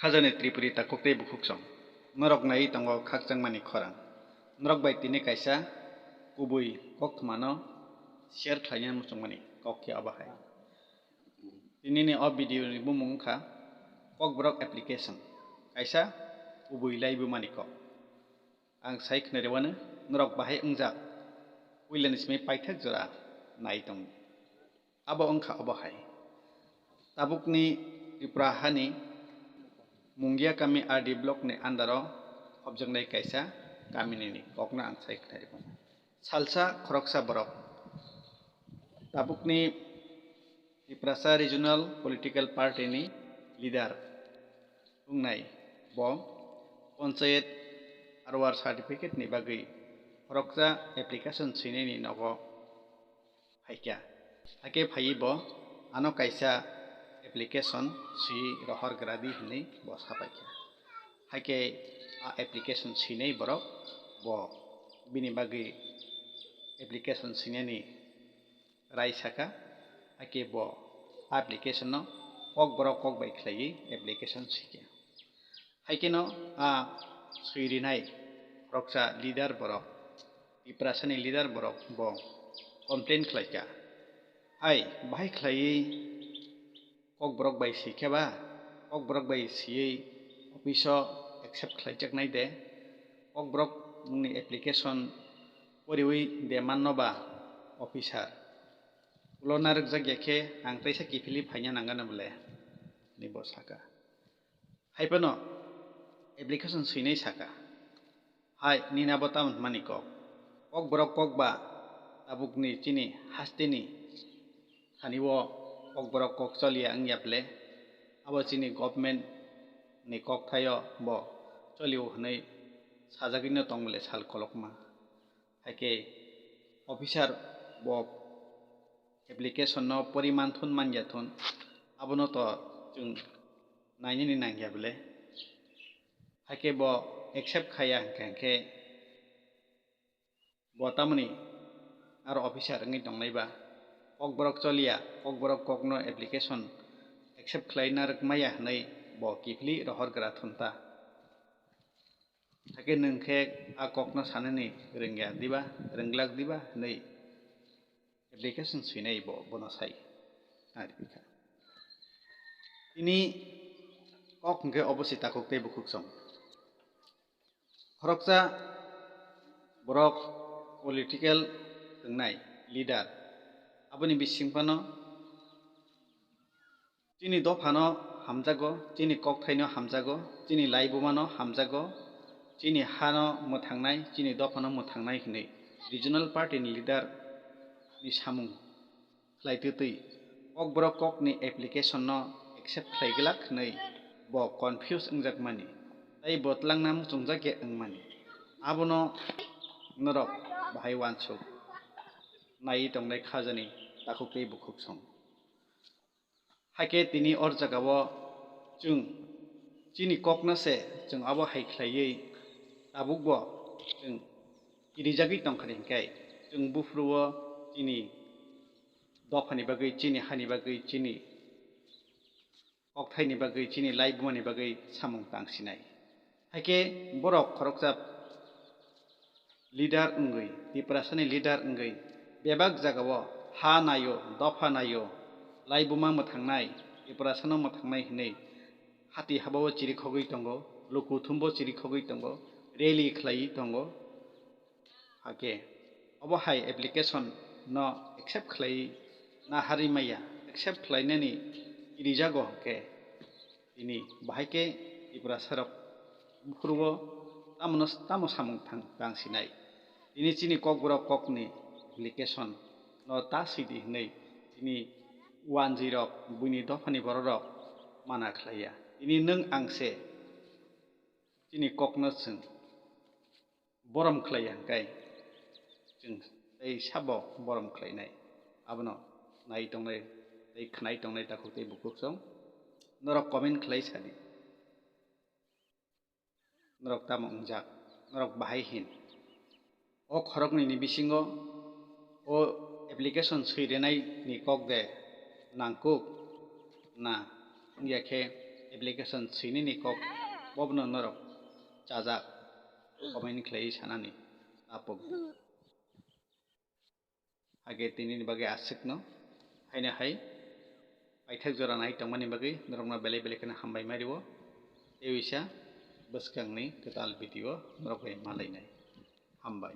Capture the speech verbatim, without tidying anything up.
Hajani Tripuri takhuk tei bukhuksong, norok naiwi tongo khakchangmani khorang. Norok bai tini kaisa kubui koktwmano share khlaina muchungmani kok khe obo hai. Tinini o video ni bumung wngkha Kokborok application, kaisa kubui laibumani kok. Ang sai khna rwano, norok bahai wngjak puilani simi paithak jora nai tong. Abo wngkha obo hai. Tabukni Tripura hani Mungia kami R D block ni under o hopjaknai kaisa kamini ni kokno ang sai khna rwano. Salsa khoroksa borok tabukni Tiprasa Regional Political Party ni leader wngnai bo Panchayat R O R certificate ni bagwi khoroksa application swinani nogo phaikha. Hakhe phaiwi bo ano kaisa application swi rohor gra di hwnwi bo sapaikha. Hakhe a application swinai borok bo bini bagwi application swinani rai saka, hakhe bo application no Kokborok kok bai khlaiwi application swikha. Haikhe no a swi rinai khoroksa leader borok, Tiprasani leader borok bo complain khlaikha. Hai, bahai khlaiwi Kokborok bai swikha ba, Kokborok bai swiwi office o accept khlaijaknai de, Kokborok ni application poriwi de manno ba officer. Ulo narwkjak ya khe ang teisa kiphilwi phaina nangano bole, hwnwi bo saka. Hai phano application swinai saka, hai nini abo tamo hwnmani kok? Kokborok kok ba tabukni chini hasteni thani o Kokborok kok choliya wngya bole? Abo chini government ni kokthaio bo cholio hwnwi sajagwino tong bole sal kolokma. Hakhe officer bo application no poriman thun manya thun, abono to chwng nainani nangya bole. Hakhe bo accept khaya hwnkhe, hwnkhe bo tamoni aro officer wngwi tongnai ba? Kokborok choliya, Kokborok kokno application accept khlaina rwkmaya hwnwi bo kiphilwi rohor gra thun ta. Hakhe nwng khe a kokno sanani rwngya diba, rwngglak diba hwnwi application swinai bo, bono sai. Ari kha. Tini kok hwnkhe obo se takhuk tei bukhuksong. Khoroksa borok political wngnai leader, aboni bising phano chini dophano hamjago, chini kokthaino hamjago, chini laibumano hamjago, chini hano mwthangnai, chini dophano mwthangnai hwnwi regional party ni leader ni samung khlai twtwi Kokborok kokni application no accept khlai glak hwnwi bo confuse wngjak mani tei bo twlangna muchungjak ya wngmani. Abono norok bahai uansuk naiwi tongnai khajani takhuk tei bukhuksong. Hakhe tini o jagao chwng chini kokno se chwng abo hai khlaiwi tabukbo chwng kirijagwi tongkha hwnkhe, chwng buphuru o chini dophani bagwi, chini hani bagwi, chini kokthaini bagwi, chini laibumani bagwi samung tang sinai. Hakhe borok khoroksa leader wngwi, Tiprasani leader wngwi bebak jagao ha naio, dopha naio, laibuma mwthangnai, Tiprasano mwthangnai hwnwi hati habao chirikhogwi tongo, luku thumbo chirikhogwi tongo, rally khlaiwi tongo. Hakhe obo hai application no accept khlai na harwi maya, accept khlainani kirijago hwnkhe tini bahai khe Tiprasarok buphuru o tamo no, tamo samung thang, tang sinai. Tini chini Kokborok kokni application no ta sidi hwnwi tini wanjwi rok, buini dophani borok rok mana khlaiya. Tini nwng ang se chini kokno chwng borom khlai ya hwnkhe chwng tei sabo borom khlainai. Abono nai tongnai tei khwnai tongnai takhuk tei bukhuksong. Norok comment khlai sadi. Norok tamo wngjak? Norok bahai hin? O khoroknwi ni bisingo o application swi rwnai ni kok de nangkuk na wngya khe application sinini kok bobono norok chajak comment khlaiwi sanani tapuk. Hake tinini bagwi aswkno haino hai paithak jora nai tongmani bagwi norokno belai belai kheno hambai mai rwo. Tei uisa bwskangni kwtal video norok bai malainai. Hambai.